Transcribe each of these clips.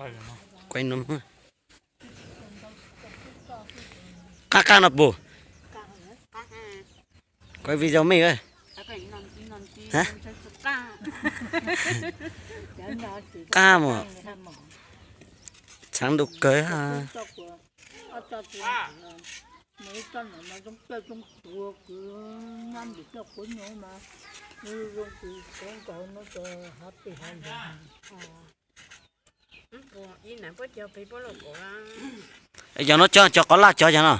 Kuv qab qab no puas? Kuv video me. Qab mas. Txhav ntuj kawg. Cov no cov, cov qos laj cov yog no.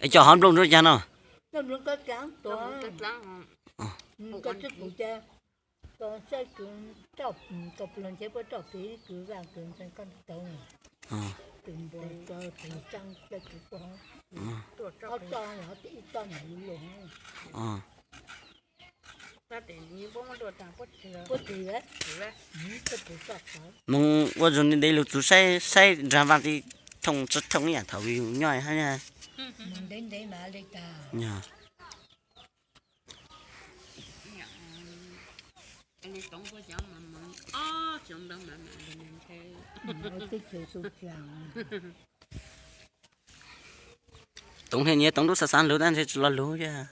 Es cov hov nplooj rau cas no? Moog ua zoo ntev lug txug saib, saib nraag vaaj tsi thooj tsi thooj ib yaam thaum yus nyob hab. Toov hab nyiaj toov lub xaav xaav lug tab ntshe tsi lo lug thiab.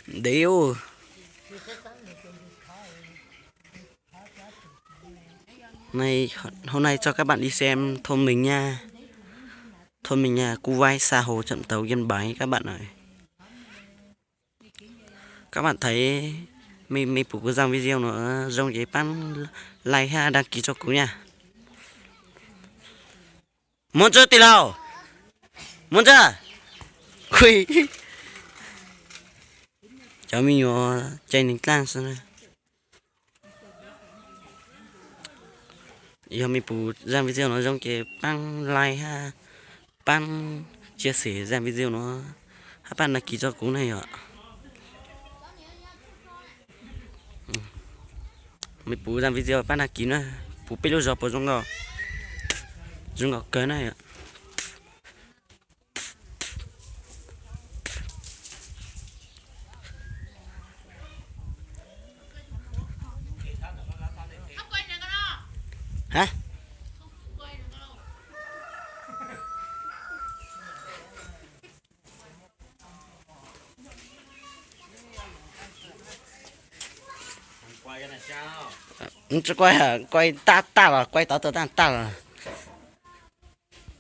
Ntev. Hôm nay cho các bạn đi xem thôn mình nha. Thôn mình nha, Cú Vái, xã Hồ Trạm Tấu, Yên Bái các bạn ơi. Các bạn thấy mình, mình pub kuv zaaj video no zoo ces pab like ha đăng ký cho kuv nha. Muaj tsi tij laug? Muaj tsi? Cov me nyuam cai neeg dlaaj xwb na. Yog mej pum zaaj video no zoo ces paab like hab paab chia sẻ zaaj video no hab paab đăng ký rua kuv na yom. Mej pum zaaj video paab đăng ký na, pum peb lub zog puas zoo nkauj, zoo nkauj kawg na yom. Tsi quay, quay tag tag los, quay tod tag tag los.